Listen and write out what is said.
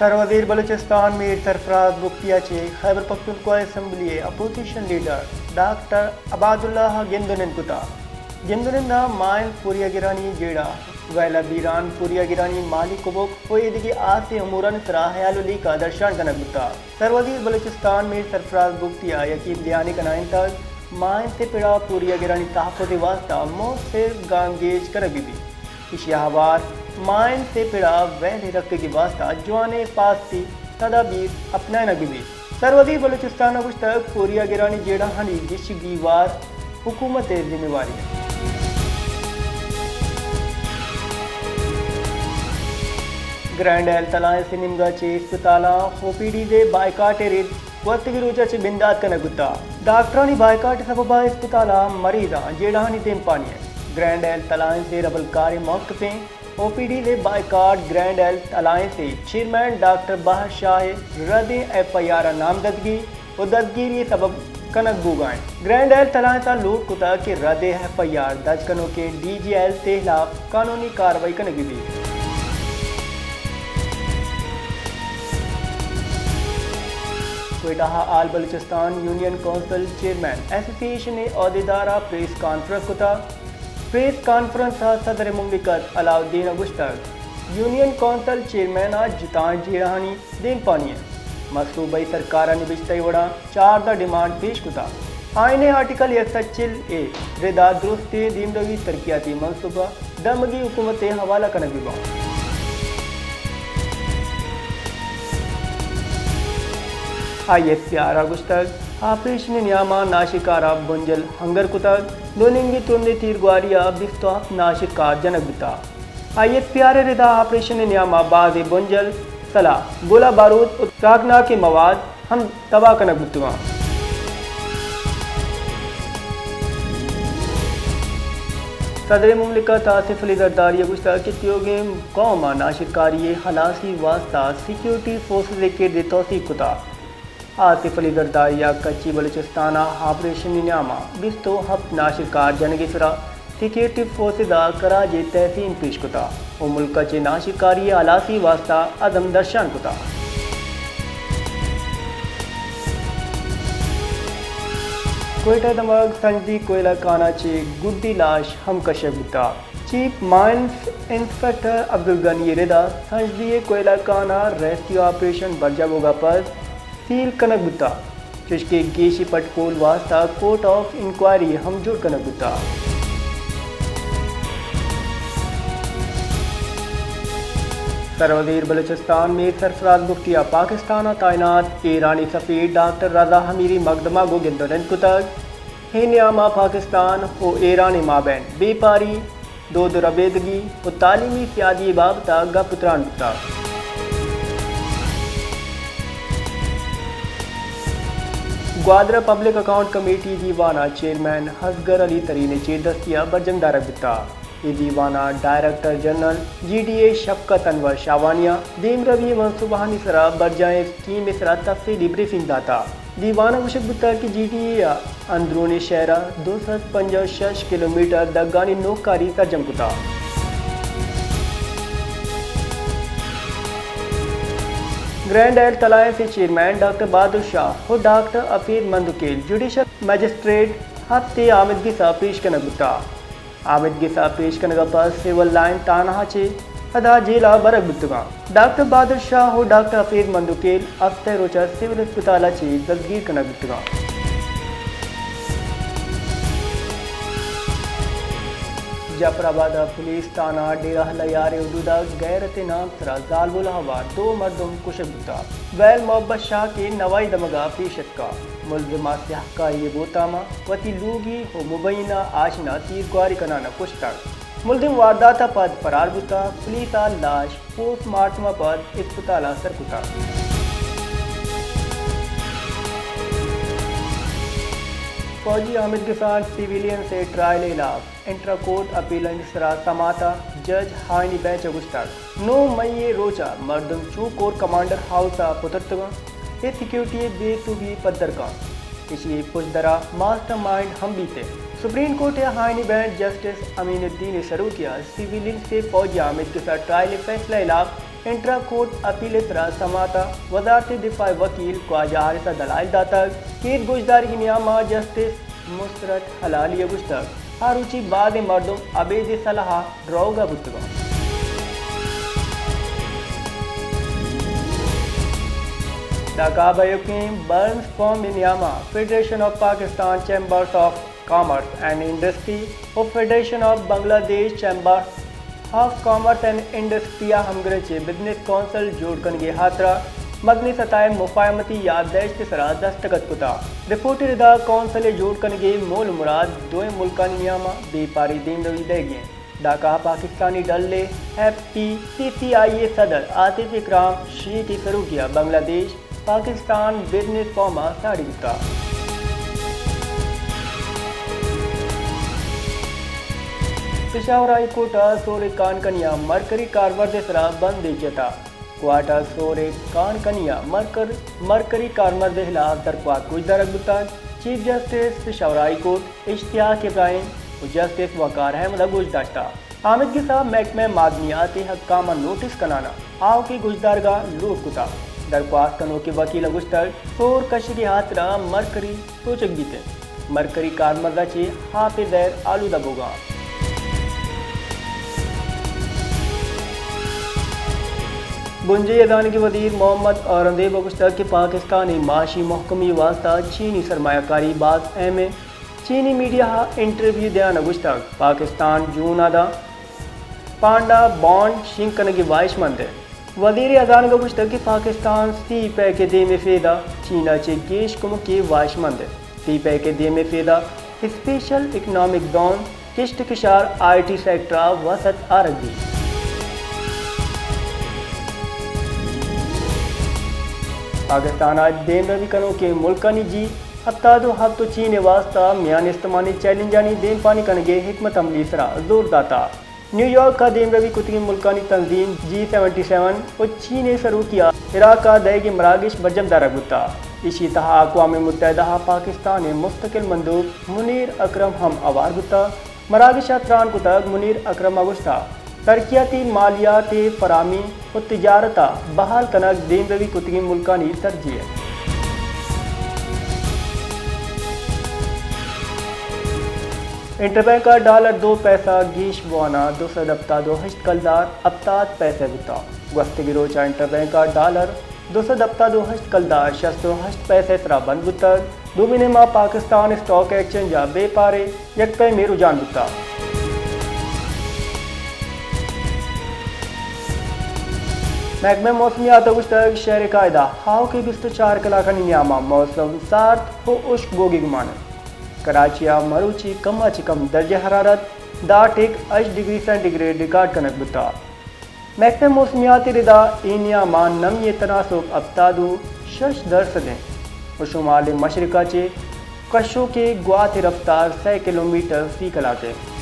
سروزیر بلوچستان میر سرفراز بگٹی ءَ چہ خیبر پختونخوا اسمبلی ءِ اپوزیشن لیڈر ڈاکٹر عباداللہ ءَ گند ءُ نند کتگ۔ گند ءُ نند ءَ مائنز پوریاگرانی جیڑہ، ویلہ بیران پوریاگرانی مالی کمک ءُ ایدگہ ہاسیں امورانی سرا ہیال ءُ لیکہ درشان کنگ بوتگ۔ سروزیر بلوچستان میر سرفراز بگٹی ءَ یقین دہانی کنائینتگ، مائنز ءِ پڑ ءَ پوریاگرانی تحفظ ءِ واستہ مؤثر گامگیج کنگ بہ بیت۔ ایشی ءَ ہوار مائنز ءِ پڑ ءَ ویل ءِ رکگ ءِ واستہ جوانیں حفاظتی تدابیر اپنائینگ بہ بیت۔ سروزیر بلوچستان ءَ گوشتگ، پوریاگرانی جیڑہانی گیشی گیوار حکومت ءِ ذمہ واری اِنت۔ گرینڈ ہیلتھ الائنس ءِ نیمگ ءَ چہ اسپتالاں او پی ڈیز ءِ بائیکاٹ ءِ رد گوستگیں روچ ءَ چہ بندات کنگ بوتگ۔ ڈاکٹرانی بائیکاٹ ءِ سبب ءَ اسپتالاں مریضاں جیڑہانی دیمپانی اِنت۔ گرینڈ ہیلتھ الائنس ءِ ربلکاریں موقفیں او پی ڈیز ءِ بائیکاٹ گرینڈ ہیلتھ الائنس ءِ چیئرمین ڈاکٹر بہر شاہ ءِ ردیں ایف آئی آر ءِ نامزدگی ءُ دزگیری ءِ سبب کنگ بوگ ءَ اِنت۔ گرینڈ ہیلتھ الائنس ءَ لوٹ کتگ کہ ردیں ایف آئی آر درج کنوکیں ڈی جی ہیلتھ ءِ ہلاپ قانونی کارروائی کنگ بہ بیت۔ کوئٹہ ءَ آل بلوچستان یونین کونسل چیئرمین ایسوسی ایشن ءِ عہدیدار ءَ پریس کانفرنس کتگ۔ پریس کانفرنس ءَ صدر مملکت علاؤالدین ءَ گوشتگ، یونین کونسل چیئرمین ءَ جتائیں جیڑہانی دیمپانی اِنت۔ مصوبائی سرکار ءَ نبشتہ ءِ وڑا چاردہ ڈیمانڈ پیش کتگ۔ آئین ءِ آرٹیکل یک سد چل ءِ ردا درستیں دیمروی ترقیاتی منصوبہ دمگی حکومت ءِ حوالہ کنگ بہ بنت۔ آئی ایس پی آر ءَ گوشتگ، آپریشن ءِ نیام ءَ ناشرکار ءَ بنجل ہنگر کتگ، دو نیمگی ترندیں تیرگواری ءَ بیست ءُ ہپت ناشرکار جنگ بوتگ۔ آئی ایس پی آر ءِ ردا آپریشن ءِ نیام ءَ بازیں بنجل، سلاہ، گلہ بارود ءُ تراکناکیں مواد ہم تباہ کنگ بوتگ اَنت۔ صدر مملکت آصف علی زرداری ءَ گوشتگ کہ تیوگیں قوم ءَ ناشرکاری ءِ ہلاسی ءِ واستہ سیکورٹی فورسز ءِ کرد ءِ توثیق کتگ۔ آصف علی زرداری ءَ کچھی بلوچستان ءَ آپریشن ءِ نیام ءَ بیست ءُ ہپت ناشرکار جنگ ءِ سرا سیکورٹی فورسز ءَ خراج تحسین پیش کتگ ءُ ملک ءَ چہ ناشرکاری ءِ ہلاسی ءِ واستہ عزم درشان کتگ۔ کوئٹہ ءِ دمگ سنجدی کوئلہ کان ءَ چہ گڈی لاش ہم کشگ بوتگ۔ چیف مائنز انسپکٹر عبدالغنی ءِ ردا سنجدی ءِ کوئلہ کان ءَ ریسکیو آپریشن برجاہ بوگ ءَ پد سیل کنگ بوتگ، چوشکہ گیشیں پٹ پول واستہ کورٹ آف انکوائری ہم جوڑ کنگ بوتگ۔ سروزیر بلوچستان میر سرفراز بگٹی ءَ پاکستان ءَ تعینات ایرانی سفیر ڈاکٹر رضا حمیری ءِ مقدمہ ءَ گوں گند ءُ نند کتگ۔ اے نیام ءَ پاکستان ءُ ایران ءِ مابین بیپاری، دود ءُ ربیدگی ءُ تعلیمی سیادی ءِ بابت ءَ گپ ءُ تران بوتگ۔ گوادر ءَ پبلک اکاؤنٹ کمیٹی ءِ دیوان ءَ چیئرمین اصغر علی ترین ءِ چیردستی ءَ برجم دارگ بوتگ۔ اے دیوان ءَ director general G D A Shafqat Anwar شاہوانی ءَ دیمروی ءِ منصوبہانی سرا برجاہیں اسکیم ءِ سرا تفصیلی بریفنگ داتگ۔ دیوان ءَ گوشگ بوتگ کہ جی ڈی اے ءَ اندرونیں شہر ءَ دو سد پنجاہ ءُ شش کلومیٹر دگانی نوکاری سرجم کتگ۔ گرینڈ ہیلتھ الائنس ءِ چیئرمین ڈاکٹر بہادر شاہ ءُ ڈاکٹر حفیظ مندوکیل جوڈیشل مجسٹریٹ ہفت ءِ آمدگس ءَ پیش کنگ بوتگ۔ آمدگس ءَ پیش کنگ ءَ پد سول لائن تھانہ ءَ چہ پدا جیل ءَ برگ بوتگ اَنت۔ ڈاکٹر بہادر شاہ ءُ ڈاکٹر حفیظ مندوکیل ہفت ءِ روچ ءَ سول اسپتال ءَ چہ دزگیر کنگ بوتگ اَنت۔ جعفر آباد ءِ پولیس تھانہ ڈیرہ اللہ یار ءِ حدود ءَ غیرت ءِ نام ءِ سرا زالبول ءَ ہوار دو مردم کشگ بوتگ۔ ویل محبت شاہ کہ نوائی دمگ ءَ پیش اتکگ، ملزم ءَ سیاہکاری ءِ بہتام ءَ وتی لوگی ءُ مبینہ آشنا تیرگواری کنان ءَ کشتگ۔ ملزم واردات ءَ پد فرار بوتگ۔ پولیس ءَ لاش پوسٹ مارٹم ءَ پد اسپتال ءَ سر کتگ۔ فوجی آمدگساں سیویلینز ءِ ٹرائل ءِ ہلاپ انٹرا کورٹ اپیلانی سرا سماعت ءَ جج ہائنی بینچ ءَ گوشتگ، نو مئی ءِ روچ ءَ مردم چو کور کمانڈر ہاؤس ءَ پترتگ اَنت، اے سیکورٹی ءِ بے سوبی ءِ پدر کنت۔ ایشی ءِ پشدر ءَ ماسٹر مائنڈ ہم بیت۔ سپریم کورٹ ءِ ہائنی بینچ جسٹس امین الدین ءِ سروکی ءَ سیویلینز ءِ فوجی آمدگس ءِ ٹرائل ءِ فیصلہ ءِ ہلاپ انٹرا کورٹ اپیل ءِ سرا سماعت ءَ وزارت دفاع ءِ وکیل خواجہ حارث ءَ دلائل داتگ کہ اے گوشدارگ ءِ نیام ءَ جسٹس مسرت ہلالی ءَ گوشتگ، ہر روچی بازیں مردم ابید ءِ سلاہ ءَ دروگ ءَ بوتگ انت۔ ڈھاکہ ءَ بہ ایوکیں برنز فورم ءِ نیام ءَ federation of Pakistan chambers of commerce and industry و فیڈریشن آف بنگلہ دیش chamber of commerce and industry ءِ ہمگرنچ ءَ بزنس کونسل جوڑ کنگ ءِ ہاترا مزنیں سطح ءِ مفاہمتی یادداشت ءِ سرا دستخط کتگ۔ رپورٹ ءِ ردا کونسل ءِ جوڑ کنگ ءِ مول ءُ مراد دوئیں ملکانی نیام ءَ بیپاری دیمروی دئیگی انت۔ ڈھاکہ ءَ پاکستانی ڈل ءِ ایف پی سی سی آئی ءِ صدر آصف اکرم شیخ ءِ سروکی ءَ بنگلہ دیش پاکستان بزنس فورم ءَ ساڑی بوتگ۔ پشاور ہائی کورٹ ءَ سور ءِ کان کنی ءَ مرکری کارمرز ءِ سرا بندے جتگ۔ کوارٹ ءَ سور ءِ کان کنی ءَ مرکر-، مرکری کارمرز ءِ ہلاف درخواست گوشدارگ بوتگ۔ Chief justice Peshawar high court Ishtiaq Ibrahim و جسٹس وقار احمد ءَ گوش داشتگ۔ آمیدگس ءَ محکمہ معدنیات ءِ حکام ءَ نوٹس کنان ءَ آؤکیں گوشدارگ ءَ لوٹ کتگ۔ درخواست کنوک ءِ وکیل ءَ گوشتگ، سور کشگ ءِ ہاترا مرکری سوچگ بیت انت۔ مرکری کارمرز ءَ چہ آپ ءِ زہر آلودہ بوگ ءَ انت۔ بنجاہی ہزانگی وزیر محمد اورنگزیب ءَ گوشتگ کہ پاکستان ءِ معاشی مھکمی ءِ واستہ چینی سرمایہ کاری باز اہم انت۔ چینی میڈیا ءَ انٹرویو دیان ءَ گوشتگ، پاکستان جون ءَ داں پانڈ ءِ بانڈ شنگ کنگ ءِ واہشمند انت۔ وزیر ہزانگ ءَ گوشتگ کہ پاکستان سی پیک ءِ دیم ءِ فیدہ چین ءَ چہ گیش کمک ءِ واہشمند انت۔ سی پیک ءِ دیم ءِ فیدہ اسپیشل اکنامک زون، کشت ءُ کشار، آئی ٹی سیکٹر ءَ وسعت آرگ بیت۔ پاکستان ءَ دیمروی کنوکیں ملکانی جی ہپتاد ءُ ہپت ءُ چین ءِ واستہ میان استمانی چیلنجانی دیمپانی کنگ ءِ حکمت عملی ءِ سرا زور داتگ۔ نیویارک ءَ دیمروی کتگیں ملکانی تنظیم جی سیونٹی سیون ءُ چین ءِ سروکی ءَ عراق ءَ دئیگیں مراگش برجم دارگ بوتگ۔ ایشی ءِ تہا اقوام متحدہ ءَ پاکستان ءِ مستقل مندوب منیر اکرم ہم ہوار بوتگ۔ مراگش ءَ تران کتگ۔ منیر اکرم ءَ گوشتگ، ترقیاتی مالیات ءِ فراہمی ءُ تجارت ءَ بحال کنگ دیمروی کتگیں ملکانی ترجیح انت۔ انٹر بینک ءَ ڈالر دو پیسہ گیش بوان ءَ دو سد ہپتاد ءُ ہشت کلدار ہپتاد پیسہ بوتگ۔ گوستگیں روچ ءَ انٹر بینک ءَ ڈالر دو سد ہپتاد ءُ ہشت کلدار شست ءُ ہشت پیسہ ءِ سرا بند بوتگ۔ دومی نیمگ ءَ پاکستان اسٹاک ایکسچینج ءَ بیپار ءِ یک پیمیں رجحان بوتگ۔ محکمہ موسمیات ءَ گوشتگ، شہر ءِ قاعدہ آؤکیں بیست ءُ چار کلاکانی نیام ءَ موسم سارد ءُ ہشک بوگ ءِ گمان انت۔ کراچی ءَ مروچی کم ءَ چہ کم درجہ حرارت دہ ٹک ہشت ڈگری سینٹی گریڈ ریکارڈ کنگ بوتگ۔ محکمہ موسمیات ءِ ردا اے نیام ءَ نمی ءِ تناسب ہپتاد ءُ شش درسد انت ءُ شمال مشرق ءَ چہ کشوک ءِ گوات ءِ رفتار سئے کلومیٹر فی کلاک انت۔